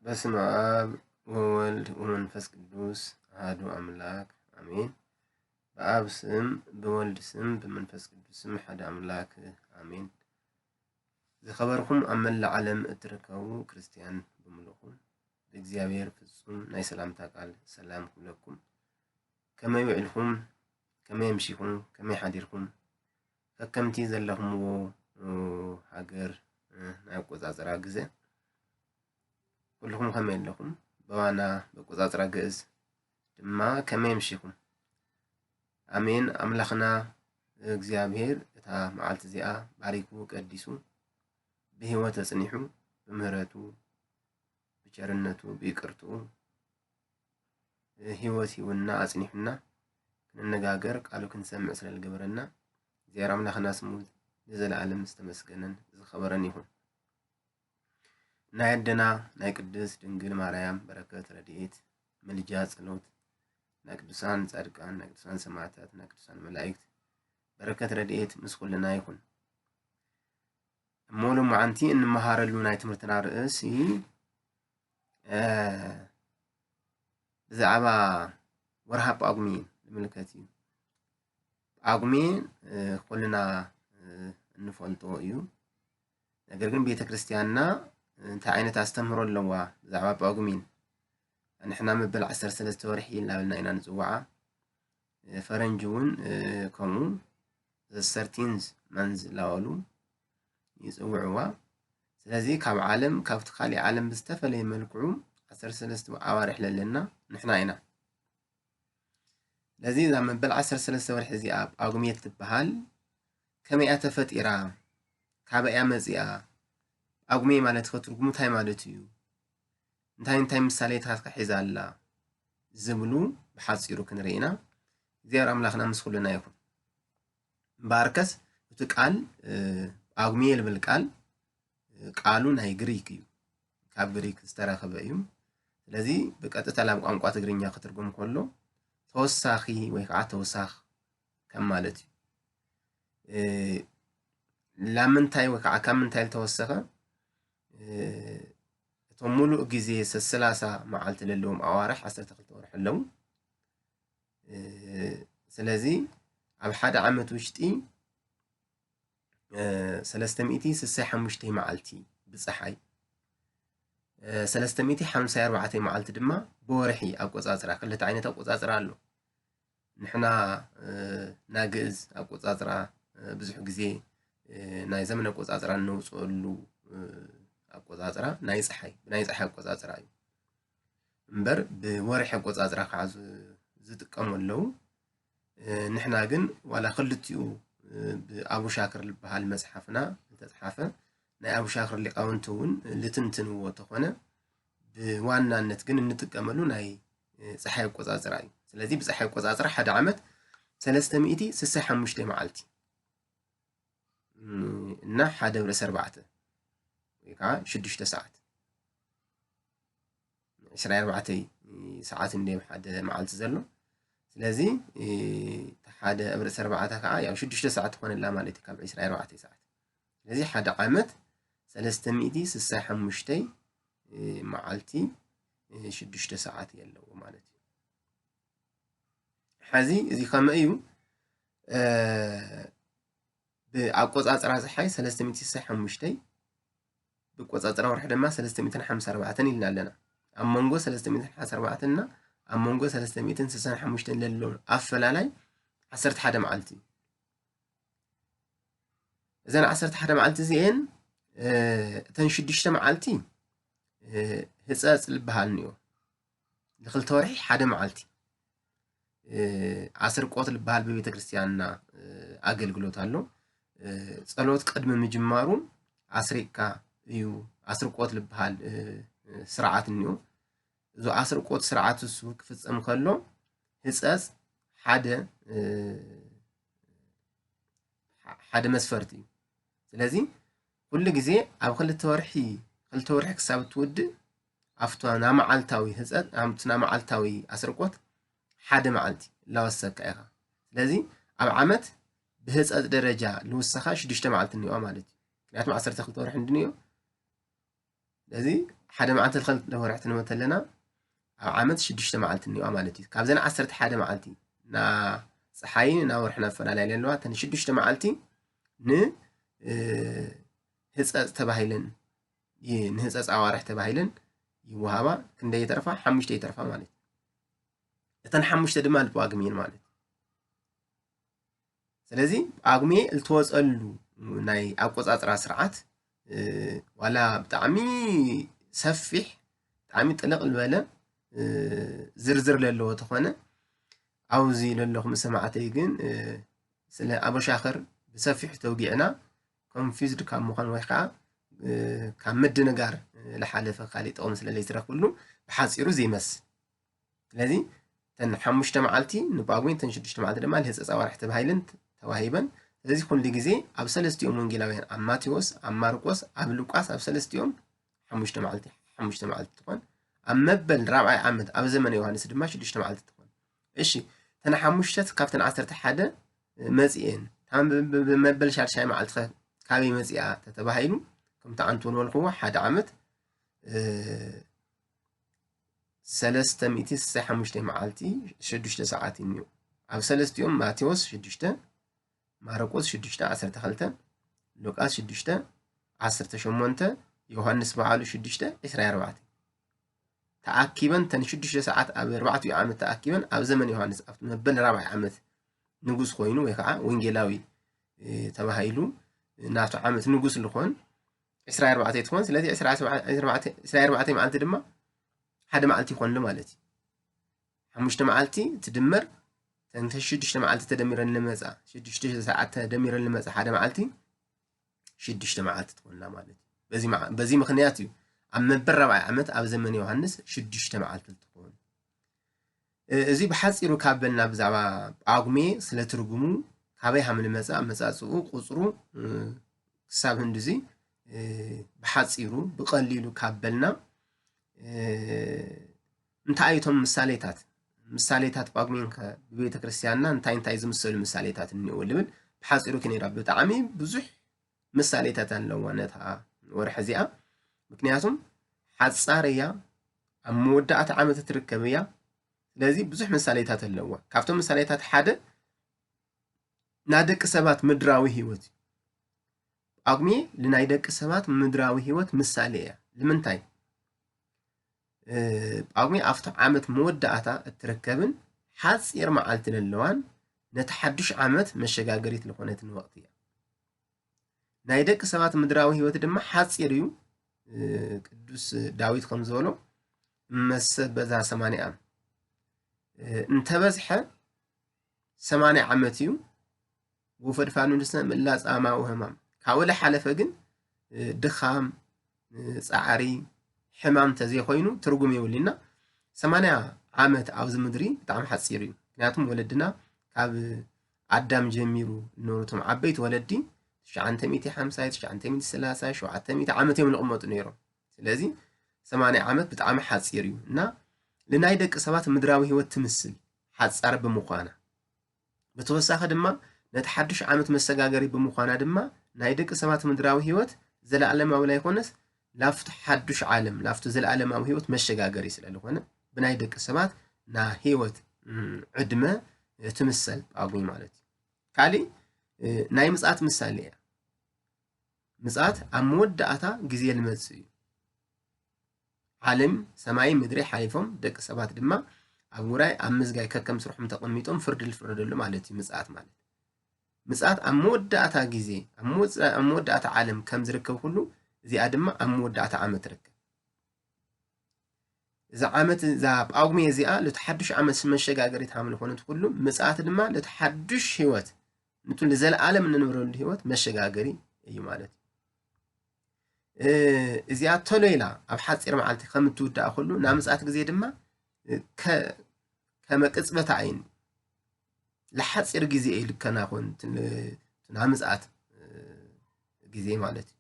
በስመ አብ ወወልድ ወመንፈስ ቅዱስ አሐዱ አምላክ አሜን። በአብ ስም በወልድ ስም በመንፈስ ቅዱስ ስም ሓደ አምላክ አሜን። ዝኸበርኩም ኣብ መላእ ዓለም እትርከቡ ክርስትያን ብምልኹም ብእግዚኣብሔር ፍጹም ናይ ሰላምታ ቃል ሰላም ክብለኩም። ከመይ ውዒልኩም? ከመይ ኣምሲኹም? ከመይ ሓዲርኩም? ከከምቲ ዘለኹምዎ ሃገር ናይ ኣቆጻጽራ ግዘ ኩልኹም ከመይ ኣለኹም? ብዋና ብኣቆጻጽራ ግእዝ ድማ ከመይ ኣምሲኹም? ኣሜን። ኣምላኽና እግዚኣብሔር እታ መዓልቲ እዚኣ ባሪኩ ቀዲሱ ብህይወት ኣጽኒሑ ብምህረቱ ብቸርነቱ ብይቅርትኡ ህይወት ሂቡና ኣጽኒሑና ክንነጋገር ቃሉ ክንሰምዕ ስለ ዝገበረና እግዚኣብሔር ኣምላኽና ስሙ ንዘለኣለም ዝተመስገነን ዝኸበረን ይኹን። ናይ ኣደና ናይ ቅድስት ድንግል ማርያም በረከት ረድኤት ምልጃ ጸሎት ናይ ቅዱሳን ጻድቃን ናይ ቅዱሳን ሰማዕታት ናይ ቅዱሳን መላእክት በረከት ረድኤት ምስ ኩልና ይኹን። እሞ ሎማዓንቲ እንመሃረሉ ናይ ትምህርትና ርእሲ ብዛዕባ ወርሃ ጳጉሜን ዝምልከት እዩ። ጳጉሜን ኩልና እንፈልጦ እዩ። ነገር ግን ቤተ ክርስቲያንና እንታይ ዓይነት ኣስተምህሮ ኣለዋ ብዛዕባ ጳጉሜን? ንሕና መበል ዓሰርተ ሰለስተ ወርሒ እናበልና ኢና ንፅውዓ። ፈረንጂ እውን ከምኡ the thirteenth month እናበሉ ይፅውዕዋ። ስለዚ ካብ ዓለም ካብቲ ካሊእ ዓለም ብዝተፈለየ መልክዑ ዓሰርተ ሰለስተ ኣዋርሕ ለለና ንሕና ኢና። ስለዚ እዛ መበል ዓሰርተ ሰለስተ ወርሒ እዚኣ ጳጉሜ ትበሃል ከመይ እያ ተፈጢራ? ካበይ እያ መፂኣ? ጳጉሜ ማለት ከ ትርጉሙ እንታይ ማለት እዩ? እንታይ እንታይ ምሳሌታት ከ ሒዛ ኣላ? ዝብሉ ብሓፂሩ ክንርኢ ኢና። እግዚኣብሔር ኣምላኽና ምስ ኩልና ይኹን። እምበኣርከስ እቲ ቃል ጳጉሜ ዝብል ቃል ቃሉ ናይ ግሪክ እዩ። ካብ ግሪክ ዝተረኸበ እዩ። ስለዚ ብቀጥታ ናብ ቋንቋ ትግርኛ ክትርጉም ከሎ ተወሳኺ ወይ ከዓ ተውሳኽ ከም ማለት እዩ። ላምንታይ ወይ ከዓ ካብ ምንታይ ዝተወሰኸ እቶም ሙሉእ ግዜ ሰላሳ መዓልቲ ዘለዎም ኣዋርሕ ዓሰርተ ክልተ ወርሒ ኣለዉ። ስለዚ ኣብ ሓደ ዓመት ውሽጢ ሰለስተ ሚእቲ ስሳይ ሓሙሽተ መዓልቲ ብፀሓይ፣ ሰለስተ ሚእቲ ሓምሳይ ኣርባዕተ መዓልቲ ድማ ብወርሒ ኣቆፃፅራ፣ ክልተ ዓይነት ኣቆፃፅራ ኣሎ። ንሕና ናይ ግእዝ ኣቆፃፅራ ብዙሕ ግዜ ናይ ዘመን ኣቆፃፅራ እነውፅአሉ ኣቆፃፅራ ናይ ፀሓይ ብናይ ፀሓይ ኣቆፃፅራ እዩ እምበር ብወርሒ ኣቆፃፅራ ከዓ ዝጥቀሙ ኣለዉ። ንሕና ግን ዋላ ክልቲኡ ብኣቡሻክር ዝበሃል መፅሓፍና ዝተፅሓፈ ናይ ኣቡሻክር ሊቃውንቲ እውን ልትንትንዎ ተኾነ ብዋናነት ግን እንጥቀመሉ ናይ ፀሓይ ኣቆፃፅራ እዩ። ስለዚ ብፀሓይ ኣቆፃፅራ ሓደ ዓመት ሰለስተ ሚእቲ ስሳይ ሓሙሽተ መዓልቲ እና ሓደ ብርእሲ ኣርባዕተ ወይ ከዓ ሽዱሽተ ሰዓት ዕስራ ኣርባዕተ ሰዓት እንደ ሓደ መዓልቲ ዘሎ። ስለዚ ሓደ ኣብ ርእሲ ኣርባዕተ ከዓ ያው ሽዱሽተ ሰዓት ትኾነላ ማለት እዩ ካብ ዕስራ ኣርባዕተ ሰዓት። ስለዚ ሓደ ዓመት ሰለስተ ሚእቲ ስሳይ ሓሙሽተ መዓልቲ ሽዱሽተ ሰዓት የለዎ ማለት እዩ። ሕዚ እዚ ከመይ እዩ? ብኣቆፃፅራ ፀሓይ ሰለስተ ሚእቲ ስሳይ ሓሙሽተ ብቆፃፅራ ወርሒ ድማ ሰለስተ ሚእትን ሓምሳ ኣርባዕተን ኢልና ኣለና። ኣብ መንጎ ሰለስተ ሚእትን ሓምሳ ኣርባዕተን እና ኣብ መንጎ ሰለስተ ሚእትን ስሳን ሓሙሽተን ለሎ ኣፈላላይ ዓሰርተ ሓደ መዓልቲ እዩ። እዘን ዓሰርተ ሓደ መዓልቲ እዚኤን እተን ሽዱሽተ መዓልቲ ህፀፅ ዝበሃል እኒኦ። ንክልተ ወርሒ ሓደ መዓልቲ ኣስርቆት ዝበሃል ብቤተ ክርስቲያንና ኣገልግሎት ኣሎ። ጸሎት ቅድሚ ምጅማሩ ኣስሪቅካ እዩ ኣስርቆት ዝበሃል ስርዓት እኒኦ። እዚ ኣስርቆት ስርዓት እሱ ክፍጸም ከሎ ህጸጽ ሓደ ሓደ መስፈርቲ እዩ። ስለዚ ኩሉ ግዜ ኣብ ክልተ ወርሒ ክልተ ወርሒ ክሳብ እትውድእ ኣብቲ ናመዓልታዊ ህፀት ኣብቲ ናመዓልታዊ ኣስርቆት ሓደ መዓልቲ ላወሰካ ኢኻ። ስለዚ ኣብ ዓመት ብህፀት ደረጃ ልውሰኻ ሽዱሽተ መዓልቲ እኒዋ ማለት እዩ። ምክንያቱም ዓሰርተ ክልተ ወርሒ እንድንዮ ስለዚ ሓደ መዓልቲ ልኸልተ ወርሒ ትንመት ኣለና ኣብ ዓመት ሽዱሽተ መዓልቲ እኒዋ ማለት እዩ። ካብዘን ዓሰርተ ሓደ መዓልቲ ና ፀሓይን ና ወርሕን ኣፈላላይ ኣለዋ። እተን ሽዱሽተ መዓልቲ ንህፀፅ ተባሂለን ንህፀፅ ኣዋርሕ ተባሂለን ይወሃባ። ክንደይ ይተርፋ? ሓሙሽተ ይተርፋ ማለት እዩ። እተን ሓሙሽተ ድማ ንጳጉሜን ማለት እዩ። ስለዚ ጳጉሜ እልትወፀሉ ናይ ኣቆፃፅራ ስርዓት ዋላ ብጣዕሚ ሰፊሕ ብጣዕሚ ጥልቕ ዝበለ ዝርዝር ለለዎ ተኾነ ኣብዚ ለለኹም ሰማዕተይ ግን ስለ ኣበሻኽር ብሰፊሕ ተውጊዕና ኮንፊዝድ ካብ ምዃን ወይ ከዓ ካብ ምድንጋር ልሓለፈ ካሊእ ጥቕሚ ስለ ለይትረክብሉ ብሓፂሩ ዘይመስል። ስለዚ እተን ሓሙሽተ መዓልቲ ንጳጉሜን እተን ሽዱሽተ መዓልቲ ድማ ልህፀፃ ዋርሒ ተባሂለን ተዋሂበን። ስለዚ ኩሉ ግዜ ኣብ ሰለስቲኦም ወንጌላውያን ኣብ ማቴዎስ፣ ኣብ ማርቆስ፣ ኣብ ሉቃስ ኣብ ሰለስቲኦም ሓሙሽተ መዓልቲ ሓሙሽተ መዓልቲ ትኾን። ኣብ መበል ራብዓይ ዓመት ኣብ ዘመነ ዮሃንስ ድማ ሽዱሽተ መዓልቲ ትኾን። እሺ እተን ሓሙሽተ ካብተን ዓሰርተ ሓደ መፂኤን መበል ሻድሻይ መዓልቲ ካበይ መፂኣ ተተባሂሉ ከምቲ ዓንቱ ዝበልክዎ ሓደ ዓመት ሰለስተ ሚእቲ ስሳይ ሓሙሽተ መዓልቲ ሽዱሽተ ሰዓት እዩ። ኣብ ሰለስቲኦም ማቴዎስ ሽዱሽተ፣ ማርቆስ ሽዱሽተ ዓሰርተ ክልተ፣ ሉቃስ ሽዱሽተ ዓሰርተ ሸሞንተ፣ ዮሃንስ በዓሉ ሽዱሽተ ዕስራን ኣርባዕተን ተኣኪበን እተን ሽዱሽተ ሰዓት ኣብ ኣርባዕቲኡ ዓመት ተኣኪበን ኣብ ዘመን ዮሃንስ ኣብቲ መበል ራብዓይ ዓመት ንጉስ ኮይኑ ወይ ከዓ ወንጌላዊ ተባሂሉ ናቱ ዓመት ንጉስ ዝኾን ዕስራን ኣርባዕተን ትኾን። ስለዚ ዕስራን ኣርባዕተን መዓልቲ ድማ ሓደ መዓልቲ ይኾንሉ ማለት እዩ። ሓሙሽተ መዓልቲ ትድመር ተንተ ሽዱሽተ መዓልቲ ተደሚረን ልመፃ ሽዱሽተ ሰዓት ተደሚረን ልመፃ ሓደ መዓልቲ ሽዱሽተ መዓልቲ ትኾንላ ማለት እዩ። በዚ ምኽንያት እዩ ኣብ መበል ራብዓይ ዓመት ኣብ ዘመን ዮሃንስ ሽዱሽተ መዓልቲ ትኾን። እዚ ብሓፂሩ ካብ በልና ብዛዕባ ጳጉሜ ስለ ትርጉሙ ካበይ ሃም ልመፃ መፃፅኡ ቁፅሩ ክሳብ ህንድዚ ብሓፂሩ ብቐሊሉ ካብ በልና እንታይ እቶም ምሳሌታት ምሳሌታት ጳጉሜን ከ ብቤተ ክርስቲያንና እንታይ እንታይ ዝምሰሉ ምሳሌታት እኒኦ ልብል ብሓፂሩ ክነዳ ብጣዕሚ ብዙሕ ምሳሌታት ኣለዋ ነታ ወርሒ እዚኣ። ምክንያቱም ሓፃር እያ፣ ኣብ መወዳእታ ዓመት ትርከብ እያ። ስለዚ ብዙሕ ምሳሌታት ኣለዋ። ካብቶም ምሳሌታት ሓደ ናይ ደቂ ሰባት ምድራዊ ህይወት እዩ። ጳጉሜ ንናይ ደቂ ሰባት ምድራዊ ህይወት ምሳሌ እያ። ንምንታይ? ጳጉሜ ኣብቲ ዓመት መወዳእታ እትርከብን ሓፂር መዓልቲ ዘለዋን ነቲ ሓዱሽ ዓመት መሸጋገሪት ዝኾነትን ወቕቲ እያ። ናይ ደቂ ሰባት ምድራዊ ህይወት ድማ ሓፂር እዩ። ቅዱስ ዳዊት ከም ዝበሎ እመሰ በዛ ሰማንያ ዓም እንተበዝሐ ሰማንያ ዓመት እዩ። ወፈድፋኑ ንሰ ምላጽ ኣማኡ ህማም ካብኡ ለሓለፈ ግን ድኻም፣ ጻዕሪ፣ ሕማም ተዘይኮይኑ ትርጉም የብሉና። ሰማንያ ዓመት ኣብዚ ምድሪ ብጣዕሚ ሓፂር እዩ። ምክንያቱም ወለድና ካብ ኣዳም ጀሚሩ ዝነበሩ እቶም ዓበይቲ ወለዲ ትሽዓተ ሚእቲ ሓምሳ፣ ትሽዓተ ሚእቲ ሰላሳ፣ ሸውዓተ ሚእቲ ዓመት እዮም ዝቕመጡ ነይሮም። ስለዚ ሰማንያ ዓመት ብጣዕሚ ሓፂር እዩ እና ንናይ ደቂ ሰባት ምድራዊ ህይወት ትምስል ሓፃር ብምዃና ብተወሳኺ ድማ ነቲ ሓዱሽ ዓመት መሰጋገሪ ብምዃና ድማ ናይ ደቂ ሰባት ምድራዊ ህይወት ዘለኣለማዊ ላይኮነስ ላፍቱ ሓዱሽ ዓለም ላፍቱ ዘለኣለማዊ ህይወት መሸጋገሪ ስለዝኾነ ብናይ ደቂ ሰባት ናይ ህይወት ዕድመ ትምሰል ጳጉሜ ማለት እዩ። ካሊእ ናይ ምፅኣት ምሳሌ እያ። ምፅኣት ኣብ መወዳእታ ግዜ ልመፅእ እዩ። ዓለም ሰማይን ምድሪ ሓሊፎም ደቂ ሰባት ድማ ኣብ ውራይ ኣብ ምዝጋይ ከከም ስርሖም ተቐሚጦም ፍርዲ ዝፍረደሉ ማለት እዩ ምፅኣት ማለት። ምፅኣት ኣብ መወዳእታ ግዜ ኣብ መወዳእታ ዓለም ከም ዝርከብ ኩሉ እዚኣ ድማ ኣብ መወዳእታ ዓመት ትርከብ። እዛ ዓመት እዛ ጳጉሜ እዚኣ ለቲ ሓዱሽ ዓመት መሸጋገሪት ሃም ዝኾነት ኩሉ ምፅኣት ድማ ለቲ ሓዱሽ ህይወት ንቱ ንዘለኣለም እንንብረሉ ህይወት መሸጋገሪ እዩ ማለት እዩ። እዚኣ ቶሎ ኢላ ኣብ ሓፂር መዓልቲ ከም እትውዳእ ኩሉ ናይ ምፅኣት ግዜ ድማ ከመ ቅፅበት ዓይኒ ለሓፂር ግዜ እዩ ልከናኹን ናይ ምፅኣት ግዜ ማለት እዩ።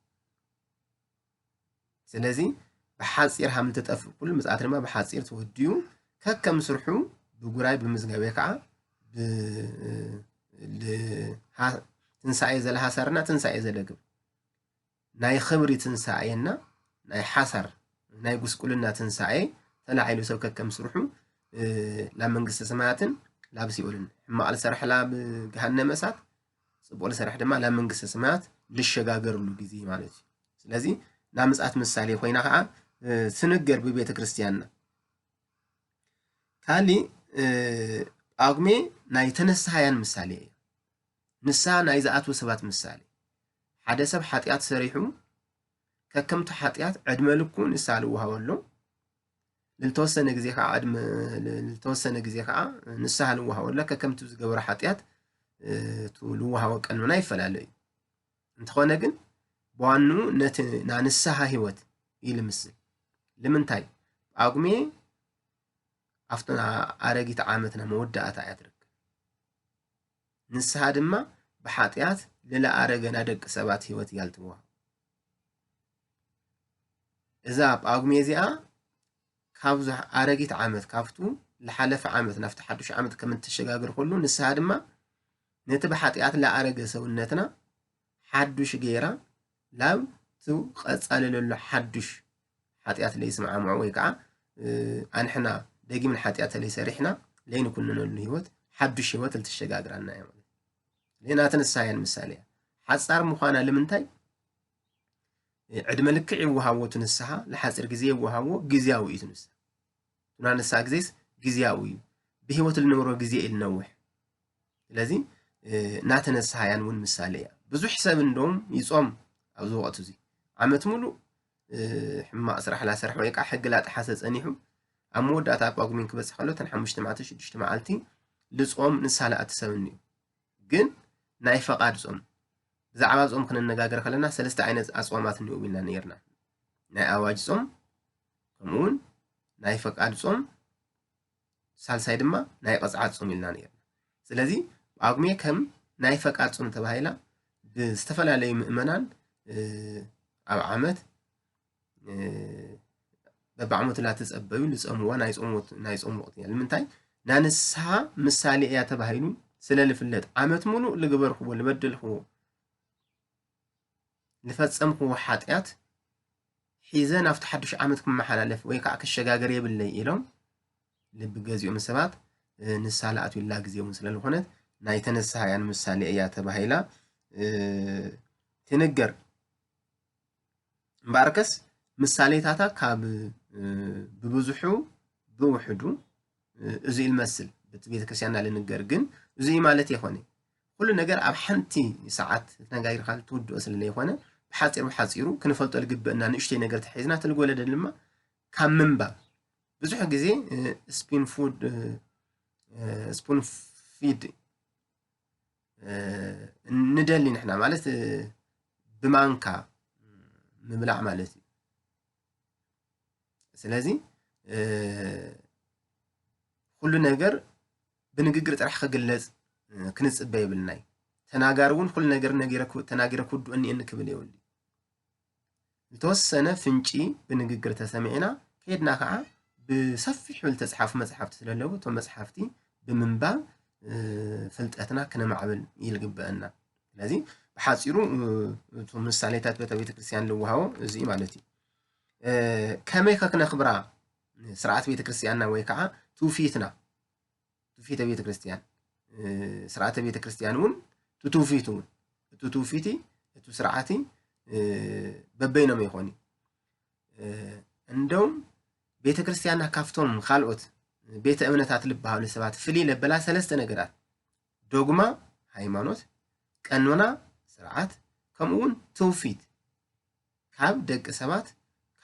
ስለዚ ብሓፂር ሃም ትጠፍእ ኩሉ ምፅኣት ድማ ብሓፂር ተወዲኡ ከከም ስርሑ ብጉራይ ብምዝጋብ ወይ ከዓ ትንሳኤ ዘለሃሰርና ትንሳኤ ዘለግብ ናይ ኽብሪ ትንሳኤና ናይ ሓሳር ናይ ጉስቁልና ትንሳኤ ተላዒሉ ሰብ ከከም ስርሑ ናብ መንግስተ ሰማያትን ናብ ሲኦልን፣ ሕማቕ ዝሰርሕ ናብ ገሃነመ እሳት፣ ጽቡቕ ዝሰርሕ ድማ ናብ መንግስተ ሰማያት ልሸጋገርሉ ግዜ ማለት እዩ። ስለዚ ናይ ምጽኣት ምሳሌ ኮይና ከዓ ትንገር ብቤተ ክርስቲያንና። ካሊእ ጳጉሜ ናይ ተነሳሃያን ምሳሌ እያ። ንስሃ ናይ ዝኣትዉ ሰባት ምሳሌ። ሓደ ሰብ ሓጢኣት ሰሪሑ ከከምቱ ሓጢኣት ዕድመ ልኩ ንስሃ ልወሃቦ ኣሎ። ልተወሰነ ግዜ ከዓ ዕድመ ልተወሰነ ግዜ ከዓ ንስሃ ልወሃቦ ኣሎ። ከከምቱ ዝገበሮ ሓጢኣት እቱ ልወሃቦ ቀኖና ይፈላለ እዩ። እንተኾነ ግን ብዋንኡ ነቲ ና ንስሃ ህይወት እዩ ልምስል። ልምንታይ? ጳጉሜ ኣብቲ ኣረጊት ዓመትና መወዳእታ እያ ትርከብ። ንስሃ ድማ ብሓጢኣት ልለኣረገ ናይ ደቂ ሰባት ህይወት እያ ልትወሃብ። እዛ ጳጉሜ እዚኣ ካብዚ ኣረጊት ዓመት ካብቱ ልሓለፈ ዓመት ናብቲ ሓዱሽ ዓመት ከም እትሸጋግር ኩሉ ንስሃ ድማ ነቲ ብሓጢኣት ልኣረገ ሰውነትና ሓዱሽ ገይራ ላብ ቱ ቀጻሊ ለሎ ሓዱሽ ሓጢኣት ለይስምዓምዖ ወይ ከዓ ኣንሕና ደጊም ንሓጢኣት ለይሰሪሕና ለይንኩንነሉ ህይወት ሓዱሽ ህይወት ልትሸጋግራና እያ ማለት እዩ። ናተ ንስሃ እያ ንምሳሌ እያ። ሓጻር ምዃና ልምንታይ? ዕድመ ልክዕ ይወሃቦ እቲ ንስሃ፣ ልሓጺር ግዜ ይወሃቦ፣ ግዜያዊ እዩ እቲ ንስሃ። ቱና ንስሃ ግዜስ ግዜያዊ እዩ። ብህይወት ልነብሮ ግዜ እዩ ልነውሕ። ስለዚ ናተ ንስሃ እያን እውን ምሳሌ እያ። ብዙሕ ሰብ እንደውም ይጾም ኣብዚ ወቕቲ እዚ። ዓመት ሙሉእ ሕማቕ ስራሕ ላሰርሐ ወይ ከዓ ሕጊ ላጠሓሰ ጸኒሑ ኣብ መወዳእታ ጳጉሜን ክበጽሕ ከሎ እተን ሓሙሽተ መዓልቲ ሽዱሽተ መዓልቲ ልጾም ንስሃ ልኣቲ ሰብ እኒኡ። ግን ናይ ፈቓድ ጾም። ብዛዕባ ጾም ክንነጋገር ከለና ሰለስተ ዓይነት ኣጽዋማት እኒኡ ኢልና ነይርና። ናይ ኣዋጅ ጾም፣ ከምኡ እውን ናይ ፈቓድ ጾም፣ ሳልሳይ ድማ ናይ ቅጽዓት ጾም ኢልና ነይርና። ስለዚ ጳጉሜ ከም ናይ ፈቓድ ጾም ተባሂላ ብዝተፈላለዩ ምእመናን ኣብ ዓመት በብዓመቱ ላተጸበዩ ልጸምዋ ናይ ጾም ወት-፣ ናይ ጾም ወቕቲ እያ። ንምንታይ? ናይ ንስሃ ምሳሌ እያ ተባሂሉ ስለ ልፍለጥ፣ ዓመት ሙሉእ ልግበርክዎ፣ ልበደልክዎ፣ ልፈጸምክዎ ሓጢኣት ሒዘ ናብቲ ሓዱሽ ዓመት ክመሓላለፍ ወይ ከዓ ክሸጋገር የብለይ ኢሎም ልቢ ገዚኦም ሰባት ንስሃ ልኣትዩላ ግዜ እውን ስለ ዝኾነት ናይ ተነሳሃያን ምሳሌ እያ ተባሂላ ትንገር። እምበኣርከስ ምሳሌታታ ካብ ብብዙሑ ብውሕዱ እዚ እዩ ልመስል። በቲ ቤተክርስትያንና ልንገር ግን እዚ እዩ ማለት የኾነ። ኩሉ ነገር ኣብ ሓንቲ ሰዓት ተነጋጊርካ ትውድኦ ስለ ለይኾነ ብሓፂር ብሓፂሩ ክንፈልጦ ልግበእና ንእሽተይ ነገር ተሒዝና ትልጎለደ ድማ ካብ ምንባብ ብዙሕ ግዜ ስፒን ፉድ ስፑን ፊድ ንደሊ ንሕና ማለት ብማንካ ምብላዕ ማለት እዩ። ስለዚ ኩሉ ነገር ብንግግር ጥራሕ ክግለጽ ክንጽበ የብልናይ። ተናጋሪ እውን ኩሉ ነገር ነጊረ ክው-፣ ተናጊረ ክውድኦ እኒኤኒ ክብል የብሉ። ዝተወሰነ ፍንጪ ብንግግር ተሰሚዕና ከይድና ከዓ ብሰፊሑ ዝተፅሓፉ መፅሓፍቲ ስለለዉ እቶም መፅሓፍቲ ብምንባብ ፍልጠትና ክነማዕብል ይልግበአና። ስለዚ ብሓፂሩ እቶም ምሳሌታት በታ ቤተክርስትያን ልወሃቦ እዚ ማለት እዩ። ከመይ ከ ክነኽብራ ስርዓት ቤተክርስትያንና ወይ ከዓ ትውፊትና ትውፊተ ቤተክርስትያን ስርዓተ ቤተክርስትያን እውን ትውፊት እውን እቱ ትውፊቲ እቱ ስርዓቲ በበይኖም ይኾኒ። እንደውም ቤተክርስትያንና ካብቶም ካልኦት ቤተ እምነታት ልበሃሉ ሰባት ፍልይ ለበላ ሰለስተ ነገራት፣ ዶግማ ሃይማኖት፣ ቀኖና ስርዓት፣ ከምኡ እውን ትውፊት ካብ ደቂ ሰባት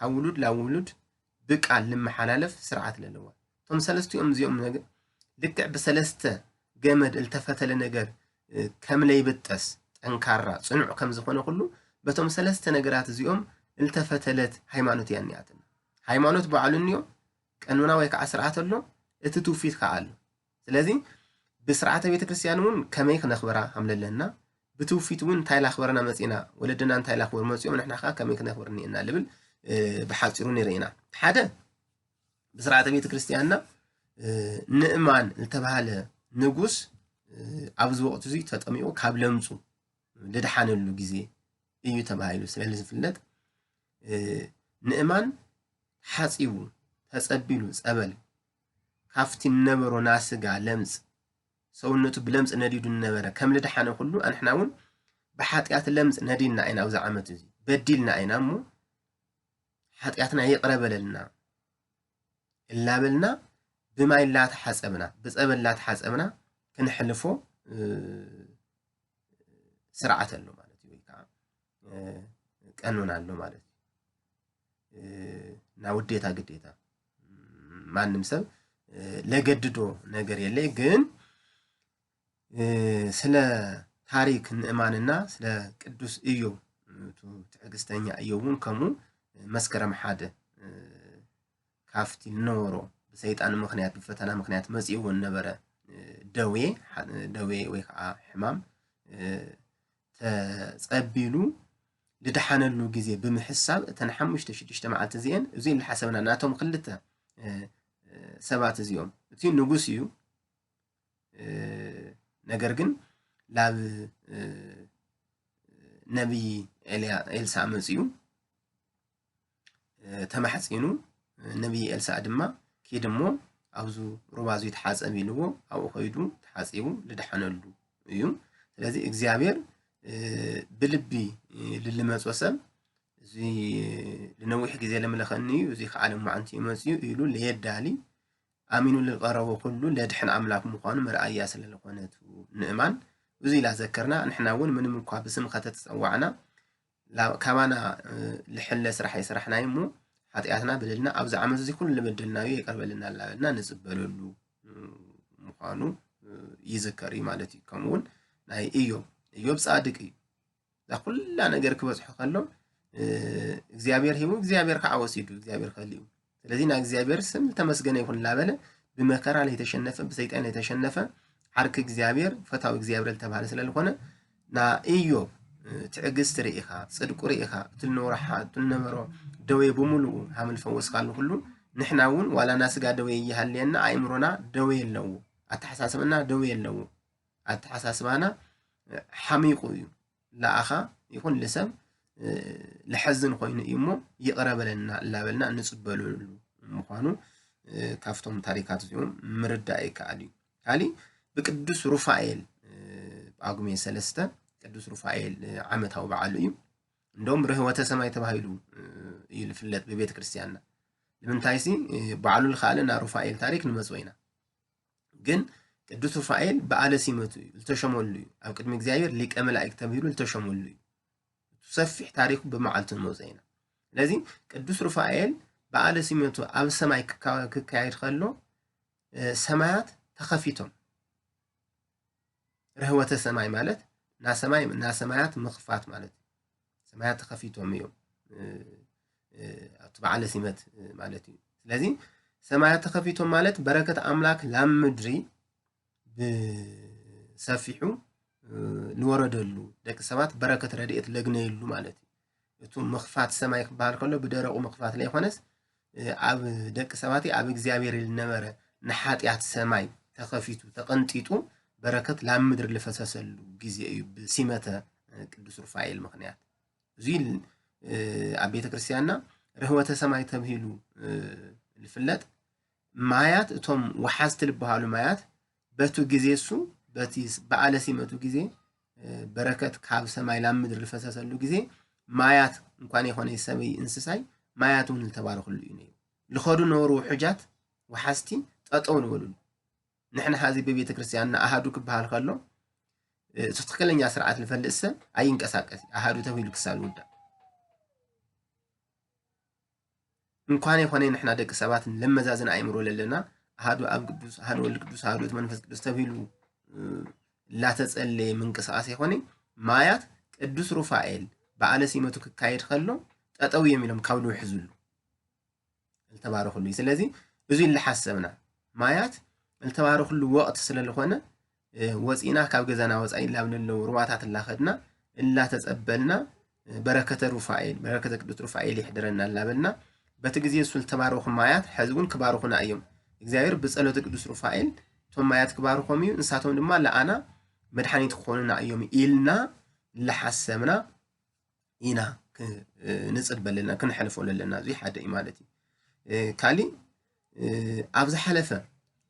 ካብ ውሉድ ላብ ውሉድ ብቃል ልመሓላለፍ ስርዓት ለለዋ። እቶም ሰለስቲኦም እዚኦም ነገ-፣ ልክዕ ብሰለስተ ገመድ እልተፈተለ ነገር ከም ለይብጠስ ጠንካራ ጽኑዕ ከም ዝኾነ ኩሉ በቶም ሰለስተ ነገራት እዚኦም እልተፈተለት ሃይማኖት እያ እኒኣትና። ሃይማኖት ባዕሉ እኒኦ፣ ቀኖና ወይ ከዓ ስርዓት ኣሎ፣ እቲ ትውፊት ከዓ ኣሎ። ስለዚ ብስርዓተ ቤተክርስትያን እውን ከመይ ክነኽብራ ከም ለለና፣ ብትውፊት እውን እንታይ ላኽበረና መፂና፣ ወለድና እንታይ ላኽበሩ መፂኦም፣ ንሕና ከዓ ከመይ ክነኽብር እኒአና ልብል ብሓፂሩ ንርኢ ኢና። ሓደ ብስርዓተ ቤተክርስትያንና ንእማን ዝተባሃለ ንጉስ ኣብዚ ወቕቲ እዚ ተጠሚቑ ካብ ለምፁ ልድሓነሉ ግዜ እዩ ተባሂሉ ስለ ዝፍለጥ ንእማን ተሓጺቡ፣ ተጸቢሉ ጸበል፣ ካብቲ ንነበሮ ናስጋ ለምጽ፣ ሰውነቱ ብለምጽ ነዲዱ ንነበረ ከም ልድሓነ ኩሉ፣ ኣንሕና እውን ብሓጢኣት ለምጽ ነዲልና ኢና። ኣብዚ ዓመት እዚ በዲልና ኢና እሞ፣ ሓጢኣትና ይቕረ በለልና እላበልና፣ ብማይ ላተሓጸብና፣ ብጸበል ላተሓጸብና ክንሕልፎ፣ እ፣ ስርዓት ኣሎ ማለት እዩ፣ ወይ ከዓ፣ እ፣ ቀኖና ኣሎ ማለት እዩ። እ፣ እና ውዴታ ግዴታ፣ ማንም ሰብ፣ እ፣ ለገድዶ ነገር የለ። ግን፣ እ፣ ስለ ታሪክ ንእማንና ስለ ቅዱስ እዮብ፣ እቱ ትዕግስተኛ እዮብ እውን ከምኡ መስከረም ሓደ፣ እ፣ ካብቲ ዝነበሮ ብሰይጣን ምኽንያት፣ ብፈተና ምኽንያት መጺእዎ ዝነበረ፣ እ፣ ደዌ፣ ሓ-፣ ደዌ ወይ ከዓ ሕማም፣ እ፣ ተጸቢሉ ዝደሓነሉ ግዜ ብምሕሳብ፣ እተን ሓሙሽተ ሽዱሽተ መዓልቲ እዚአን፣ እዚ እናሓሰብና ናቶም ክልተ፣ እ፣ እ፣ ሰባት እዚኦም፣ እቲ ንጉስ እዩ፣ እ፣ ነገር ግን ላብ፣ እ፣ ነቢይ ኤልያ-፣ ኤልሳዕ መጺኡ፣ እ፣ ተማሕጺኑ፣ እ፣ ነቢይ ኤልሳዕ ድማ፣ "ኪድ እሞ ኣብዚ ሩባ እዚ ተሓጸብ" ኢልዎ፣ ኣብኡ ከይዱ ተሓጺቡ ዝደሓነሉ እዩ። ስለዚ እግዚኣብሔር፣ እ፣ ብልቢ፣ እ፣ ልልመጾ ሰብ፣ "እዚ ንነዊሕ ግዜ ለምለኸኒ እዩ፣ እዚ ከዓ ሎማዓንቲ እዩ መጺኡ" ኢሉ ለየዳሊ፣ ኣሚኑ ልቀረቦ ኩሉ ለድሕን ኣምላክ ምዃኑ መርኣያ ስለ ዝኾነ፣ እቲ ንእማን እዚ ኢላ ዘከርና፣ ንሕና እውን ምንም እኳ ብስምኻ ተተጸዋዕና፣ ላ-፣ ካባና፣ እ፣ ልሕለ ስራሕ ኣይሰራሕናይ እሞ፣ ሓጢኣትና፣ በደልና፣ ኣብዚ ዓመት እዚ ኩሉ ልበደልናዮ ይቅር በልና እናበልና ንጽበለሉ፣ እ፣ ምዃኑ፣ እ፣ ይዝከር እዩ ማለት እዩ። ከምኡ እውን ናይ ኢዮብ፣ ኢዮብ ጻድቅ እዩ። እዛ ኩላ ነገር ክበጽሖ ከሎ፣ እ፣ እግዚኣብሔር ሂቡ፣ እግዚኣብሔር ከዓ ወሲዱ፣ እግዚኣብሔር ከሊኡ። ስለዚ ናይ እግዚኣብሔር ስም ዝተመስገነ ይኹን እናበለ፣ ብመከራ ለይተሸነፈ፣ ብሰይጣን ለይተሸነፈ፣ ዓርኪ እግዚኣብሔር፣ ፈታዊ እግዚኣብሔር ዝተባህለ ስለ ዝኾነ፣ ና ኢዮብ፣ እ፣ ትዕግስቲ ርኢኻ፣ ጽድቁ ርኢኻ፣ እቲ ልነበሮ ሓ-፣ እቲ ልነበሮ ደዌ ብምሉኡ ሃም ልፈወስካሉ ኩሉ፣ ንሕና እውን ዋላ ናይ ስጋ ደዌ ይሃልየና፣ ኣእምሮና ደዌ ኣለዎ፣ ኣተሓሳስባና ደዌ ኣለዎ፣ ኣተሓሳስባና፣ እ፣ ሓሚቑ እዩ። ለኣኻ ይኹን ልሰብ፣ እ፣ ልሐዝን ኮይኑ እዩ እሞ፣ ይቕረ በለና እናበልና እንጽበለሉ ምዃኑ፣ እ፣ ካብቶም ታሪካት እዚኦም ምርዳእ ይከኣል እዩ። ካሊእ ብቅዱስ ሩፋኤል፣ እ፣ ጳጉሜ ሰለስተ ቅዱስ ሩፋኤል፣ እ፣ ዓመታዊ በዓሉ እዩ። እንደውም ርህወተ ሰማይ ተባሂሉ፣ እ፣ እዩ ዝፍለጥ ብቤተ ክርስቲያንና። ንምንታይሲ፣ እ፣ በዓሉ ልኸኣለ ና ሩፋኤል ታሪክ ንመጽኦ ኢና። ግን ቅዱስ ሩፋኤል በዓለ ሲመቱ እዩ፣ ዝተሸመሉ እዩ። ኣብ ቅድሚ እግዚኣብሔር ሊቀ መላእክት ተባሂሉ ዝተሸመሉ እዩ። እቲ ሰፊሕ ታሪኹ ብመዓልቱ ንመጽኦ ኢና። ስለዚ ቅዱስ ሩፋኤል በዓለ ሲመቱ ኣብ ሰማይ ክካ-፣ ክካየድ ከሎ፣ እ፣ ሰማያት ተኸፊቶም። ርህወተ ሰማይ ማለት ና ሰማይ፣ ና ሰማያት ምኽፋት ማለት እዩ። ሰማያት ተኸፊቶም እዮም፣ እ፣ እ፣ ኣብቲ በዓለ ሲመት፣ እ፣ ማለት እዩ። ስለዚ ሰማያት ተኸፊቶም ማለት በረከት ኣምላክ ላብ ምድሪ ብሰፊሑ፣ እ፣ ልወረደሉ፣ ደቂ ሰባት በረከት ረድኤት ለግነየሉ ማለት እዩ። እቱ ምኽፋት ሰማይ ክበሃል ከሎ ብደረቑ ምኽፋት ለይኮነስ፣ እ፣ ኣብ ደቂ ሰባት ኣብ እግዚኣብሔር ልነበረ ንሓጢኣት ሰማይ ተኸፊቱ ተቐንጢጡ በረከት ላብ ምድሪ ልፈሰሰሉ ግዜ እዩ ብሲመተ፣ እ፣ ቅዱስ ሩፋኤል ምኽንያት። እዚ ል-፣ እ፣ ኣብ ቤተ ክርስቲያንና ርህወተ ሰማይ ተብሂሉ፣ እ፣ ልፍለጥ። ማያት፣ እቶም ወሓዝቲ ልበሃሉ ማያት በቱ ግዜ እሱ፣ በቲ ስ-፣ በዓለ ሲመቱ ግዜ፣ እ፣ በረከት ካብ ሰማይ ላብ ምድሪ ልፈሰሰሉ ግዜ ማያት እንኳን የኾነ ሰብይ እንስሳይ ማያት እውን ልተባረኽሉ እዩ ነይሩ። ልኸዱ ነበሩ ውሑጃት ወሓዝቲ ጠጠው ልበሉሉ። ንሕና ሐዚ ብቤተ ክርስቲያንና ኣሃዱ ክበሃል ከሎ፣ እ፣ እቲ ትኽክለኛ ስርዓት ልፈልጥ ሰብ ኣይንቀሳቀስ እዩ። ኣሃዱ ተባሂሉ ክሳብ ልውዳእ። እንኳን የኾነ ንሕና ደቂ ሰባት ለመዛዝን ኣእምሮ ለለና፣ ኣሃዱ ኣብ ቅዱስ፣ ኣሃዱ ወልድ ቅዱስ፣ ኣሃዱ እቲ መንፈስ ቅዱስ ተባሂሉ፣ እ፣ ላተጸለየ ምንቅስቃስ የኾነ፣ ማያት ቅዱስ ሩፋኤል በዓለ ሲመቱ ክካየድ ከሎ ጠጠው እዮም ኢሎም ካብ ልውሕዙሉ። ልተባረኽሉ እዩ። ስለዚ እዚ ልሓሰብና ማያት ልተባረኽሉ ወቕቲ ስለ ዝኾነ፣ እ፣ ወፂና ካብ ገዛና ወፃኢ ላብ ለለዉ ሩባታት ላኸድና፣ እላተጸበልና፣ እ፣ በረከተ ሩፋኤል፣ በረከተ ቅዱስ ሩፋኤል ይሕድረና ላበልና፣ በቲ ግዜ እሱ ልተባረኹ ማያት ሐዚ እውን ክባርኹና እዮም። እግዚኣብሔር ብጸሎተ ቅዱስ ሩፋኤል እቶም ማያት ክባርኾም እዩ፣ ንሳቶም ድማ ለኣና መድሓኒት ክኾኑና እዮም ኢልና ልሓሰብና ኢና ክ-፣ እ፣ ንጽበ ለና፣ ክንሐልፎ ለለና። እዚ ሓደ እዩ ማለት እዩ። እ፣ ካሊእ፣ እ፣ ኣብ ዝሓለፈ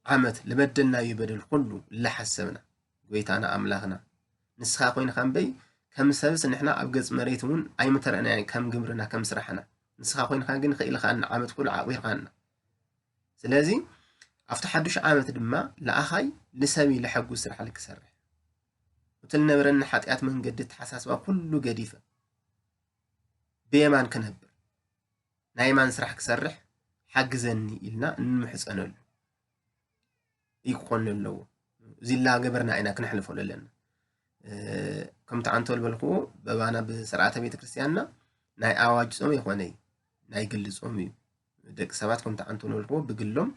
ዓመት ልበደልናዮ በደል ኩሉ ልሓሰብና፣ ጎይታና ኣምላኽና፣ ንስኻ ኮይንካ እምበይ፣ ከም ሰብስ ንሕና ኣብ ገጽ መሬት እውን ኣይምተረእናዮን ከም ግብርና፣ ከም ስራሕና። ንስኻ ኮይንካ ግን ክኢልካና፣ ዓመት ኩሉ ዓቑርካና። ስለዚ ኣብቲ ሓዱሽ ዓመት ድማ ለኣኻይ ልሰብይ ለሐጉስ ስራሕ ልክሰርሕ፣ እቲ ልነበረኒ ሓጢኣት መንገዲ ኣተሓሳስባ ኩሉ ገዲፈ ብየማን ክነብር፣ ናይ የማን ስራሕ ክሰርሕ ሓግዘኒ ኢልና እንምሕጸነሉ እዩ ክኾን ኣለዎ። እዚ ላገበርና ኢና ክነሕልፎ ዘለና። እ፣ ከምቲ ዓንቶ ዝበልክዎ፣ በባና ብስርዓተ ቤተ ክርስቲያንና ናይ ኣዋጅ ጾም ኣይኮነይ፣ ናይ ግሊ ጾም እዩ። ደቂ ሰባት ከምቲ ዓንቶ ዝበልክዎ ብግሎም፣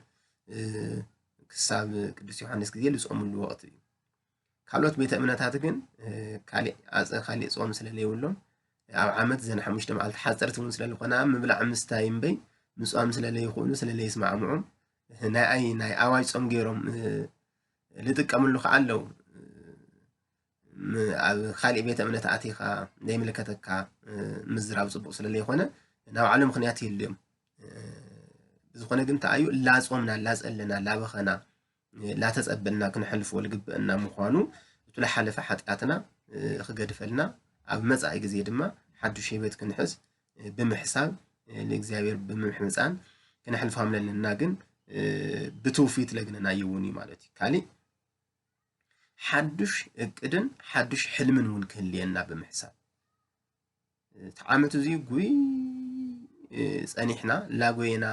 እ፣ ክሳብ ቅዱስ ዮሃንስ ግዜ ዝጾምሉ ወቕቲ እዩ። ካልኦት ቤተ እምነታት ግን፣ እ፣ ካሊእ ኣፀ-፣ ካሊእ ጾም ስለ ዘይብሎም፣ ኣብ ዓመት ዘን ሓሙሽተ መዓልቲ ሓፀርቲ እውን ስለ ዝኾና፣ ምብላዕ ምስታይ እምበይ ምጽዋም ስለ ዘይኽእሉ፣ ስለ ዘይስማዕምዑ፣ ናይ ኣይ-፣ ናይ ኣዋጅ ጾም ገይሮም፣ እ፣ ዝጥቀምሉ ከዓ ኣለዉ። ም-፣ ኣብ ካሊእ ቤተ እምነት ኣቲኻ ዘይምልከተካ፣ እ፣ ምዝራብ ጽቡቕ ስለ ዘይኾነ፣ ናይ ባዕሎም ምኽንያት ይህልዮም። እ፣ ብዝኾነ ግን፣ እንታይ እዩ፣ ላጾምና፣ ላጸለና፣ ላበኸና፣ እ፣ ላተጸበልና ክነሕልፎ ዝግበአና ምዃኑ፣ እቲ ዝሓለፈ ሓጢኣትና፣ እ፣ ክገድፈልና፣ ኣብ መጻኢ ግዜ ድማ ሓዱሽ ህይወት ክንሕዝ፣ እ፣ ብምሕሳብ፣ እ፣ ንእግዚኣብሔር ብምሕምጻን ክነሕልፎ ከም ዘለና ግን፣ እ፣ ብትውፊት ለግነናዮ እውን እዩ ማለት እዩ። ካሊእ ሓዱሽ እቅድን ሓዱሽ ሕልምን እውን ክህልየና ብምሕሳብ፣ እቲ ዓመት እዚ ጉይ፣ እ፣ ጸኒሕና፣ ላጎየና፣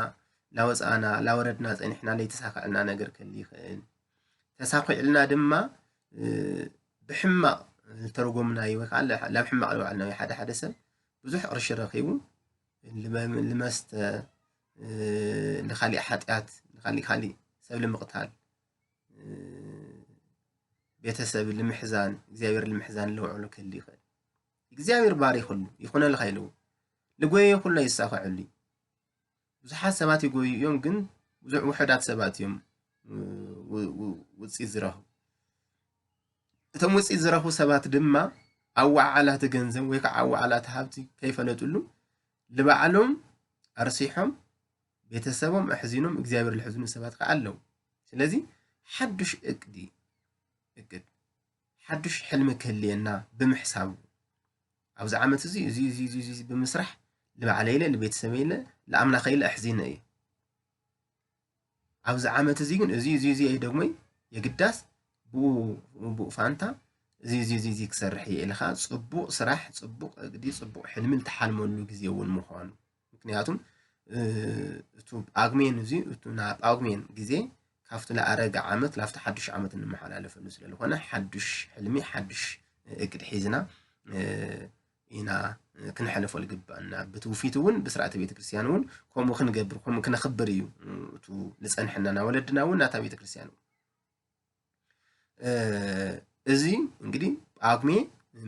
ላወጻእና፣ ላወረድና ጸኒሕና፣ ለይተሳኽዐልና ነገር ክህሉ ይኽእል። ተሳኺዕልና ድማ፣ እ፣ ብሕማቕ ዝተረጎምናዮ ወይ ከዓ ላ-፣ ላብ ሕማቕ ዝወዓልናዮ፣ ሓደ ሓደ ሰብ ብዙሕ ቅርሺ ረኺቡ ልመ-፣ ልመስተ፣ እ፣ ንኻሊእ ሓጢኣት፣ ንኻሊእ፣ ካሊእ ሰብ ልምቕታል፣ እ፣ ቤተሰብ ልምሕዛን፣ እግዚኣብሔር ልምሕዛን ለውዕሎ ክህሉ ይኽእል። እግዚኣብሔር ባሪኽሉ፣ ይኹነልካ ኢልዎ። ልጎየ ኩሎ ይሳኸዐሉ እዩ። ብዙሓት ሰባት ይጎዩ እዮም፣ ግን ብዙሕ ውሑዳት ሰባት እዮም፣ እ፣ ው-፣ ው-፣ ውፅኢት ዝረኽቡ። እቶም ውፅኢት ዝረኽቡ ሰባት ድማ ኣወዓዕላ እቲ ገንዘብ ወይ ከዓ ኣወዓዕላ እቲ ሃብቲ ከይፈለጥሉ፣ ልባዕሎም ኣርሲሖም፣ ቤተሰቦም ኣሕዚኖም፣ እግዚኣብሔር ልሕዝኑ ሰባት ከዓ ኣለዉ። ስለዚ ሓዱሽ እቅዲ፣ እቅድ፣ ሓዱሽ ሕልሚ ክህልየና ብምሕሳቡ፣ ኣብዚ ዓመት እዚ፣ እዚ፣ እዚ፣ እዚ፣ እዚ ብምስራሕ፣ ልባዕለይ ኢለ፣ ልቤተሰበይ ኢለ፣ ልኣምላኸይ ኢለ ኣሕዚነ እየ። ኣብዚ ዓመት እዚ ግን እዚ፣ እዚ፣ እዚ ኣይደግሞይ፣ የግዳስ ብኡ፣ ብኡ ፋንታ እዚ፣ እዚ፣ እዚ፣ እዚ ክሰርሕ እየ ኢልካ፣ ጽቡቕ ስራሕ፣ ጽቡቕ እቅዲ፣ ጽቡቕ ሕልሚ ልትሓልመሉ ግዜ እውን ምዃኑ። ምክንያቱም፣ እ፣ እቱ ጳጉሜን እዚ፣ እቱ ና ጳጉሜን ግዜ ካብቲ ለኣረገ ዓመት ላብቲ ሓዱሽ ዓመት እንመሓላለፈሉ ስለ ዝኾነ፣ ሓዱሽ ሕልሚ፣ ሓዱሽ እቅድ ሒዝና፣ እ፣ ኢና ክንሕልፎ ዝግባእና። ብትውፊት እውን፣ ብስርዓተ ቤተ ክርስቲያን እውን ከምኡ ክንገብር፣ ከምኡ ክነኽብር እዩ፣ እ፣ እቱ ዝጸንሐና፣ ና ወለድና እውን ናታ ቤተ ክርስቲያን እውን። እ፣ እዚ እንግዲህ ጳጉሜ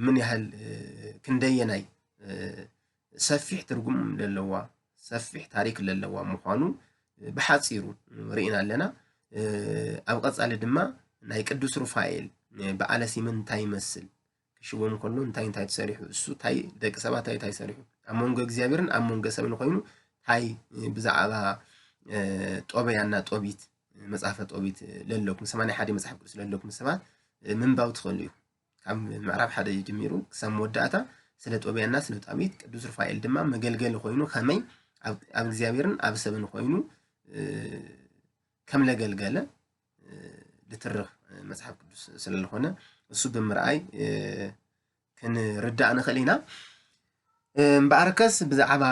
ምን ያህል፣ እ፣ ክንደየናይ፣ እ፣ ሰፊሕ ትርጉም ለለዋ፣ ሰፊሕ ታሪክ ለለዋ ምዃኑ ብሓጺሩ ርኢና ኣለና። እ፣ ኣብ ቀጻሊ ድማ ናይ ቅዱስ ሩፋኤል፣ እ፣ በዓለ ሲመን እንታይ ይመስል? ክሽወም ከሎ እንታይ እንታይ ተሰሪሑ? እሱ እንታይ ደቂ ሰባት እንታይ እንታይ ሰሪሑ? ኣብ መንጎ እግዚኣብሔርን ኣብ መንጎ ሰብን ኮይኑ እንታይ ብዛዕባ፣ እ፣ ጦበያና ጦቢት፣ መጽሓፈ ጦቢት ለለኩም፣ ሰማንያ ሓደ መጽሓፍ ቅዱስ ለለኩም ሰባት፣ እ፣ ምንባብ ትኽእሉ እዩ። ካብ ምዕራፍ ሓደ ጀሚሩ ክሳብ መወዳእታ ስለ ጦብያና ስለ ጣቢት፣ ቅዱስ ሩፋኤል ድማ መገልገሊ ኮይኑ ከመይ ኣብ፣ ኣብ እግዚኣብሔርን ኣብ ሰብን ኮይኑ፣ እ፣ ከም ለገልገለ፣ እ፣ ልትርኽ መጽሓፍ ቅዱስ ስለ ዝኾነ እሱ ብምርኣይ፣ እ፣ ክንርዳእ ንኽእል ኢና። እ፣ እምበኣርከስ ብዛዕባ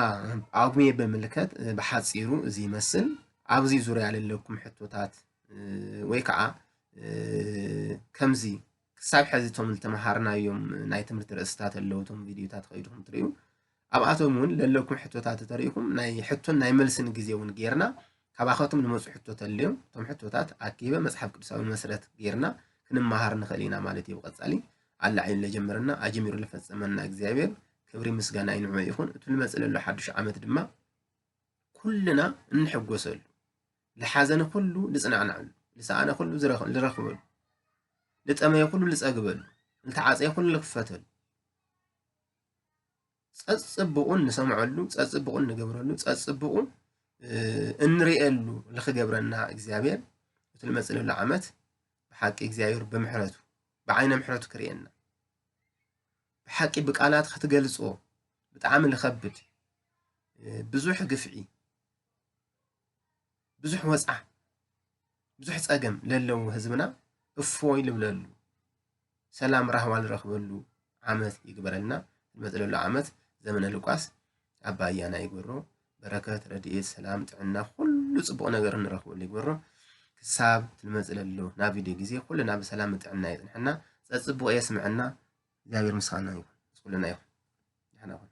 ጳጉሜ ብምልከት፣ እ፣ ብሓጺሩ እዚ ይመስል። ኣብዚ ዙርያ ለለኩም ሕቶታት፣ እ፣ ወይ ከዓ፣ እ፣ ከምዚ ክሳብ ሕዚ እቶም ዝተምሃርናዮም ናይ ትምህርቲ ርእስታት ኣለዉ፣ እቶም ቪድዮታት ከይድኩም ትርእዩ። ኣብኣቶም እውን ለለኩም ሕቶታት ተሪእኩም ናይ ሕቶን ናይ መልስን ግዜ እውን ጌርና፣ ካባኻቶም ንመፁ ሕቶ ተልዮም፣ እቶም ሕቶታት ኣኪበ መጽሓፍ ቅዱሳዊ መስረት ጌርና ክንመሃር ንኽእል ኢና ማለት እዩ። ብቐጻሊ ኣላዒሉ ለጀመረና ኣጀሚሩ ለፈጸመና እግዚኣብሔር ክብሪ ምስጋና ይንዑ ይኹን። እቱ ልመጽእ ለሎ ሓዱሽ ዓመት ድማ ኩልና እንሕጎሰሉ፣ ልሓዘነ ኩሉ ልጽናዕናዕሉ፣ ልሰኣነ ኩሉ ዝረኽ-፣ ልረኽበሉ፣ ልጠመየ ኩሉ ልጸግበሉ፣ ልተዓጸየ ኩሉ ልክፈተሉ፣ ጸጽብቑን ንሰምዐሉ፣ ጸጽብቑን ንገብረሉ፣ ጸጽብቑ እንርእየሉ ልኽገብረና እግዚኣብሔር እቲ ልመጽእ ለሎ ዓመት ብሓቂ እግዚኣብሔር ብምሕረቱ ብዓይነ ምሕረቱ ክርእየና ብሓቂ ብቃላት ክትገልጾ ብጣዕሚ ልኸብድ ብዙሕ ግፍዒ ብዙሕ ወጽዓ ብዙሕ ጸገም ለለዉ ህዝብና እፎይ ልብለሉ ሰላም ራህዋ ልረኽበሉ ዓመት ይግበረልና። ልመጽእ ለሎ ዓመት ዘመነ ሉቃስ ኣባያና ይግበሮ። በረከት፣ ረድኤት፣ ሰላም፣ ጥዕና፣ ኩሉ ጽቡቕ ነገር እንረኽበሉ ይግበሮ። ክሳብ ትልመጽእ ለሎ ናብ ቪድዮ ግዜ ኩልና ብሰላም ጥዕና የጽንሐና። ጸጽቡቕ የስምዐና። እግዚኣብሔር ምሳና ይኹን፣ ምስ ኩልና ይኹን። ደሕና ይኹን።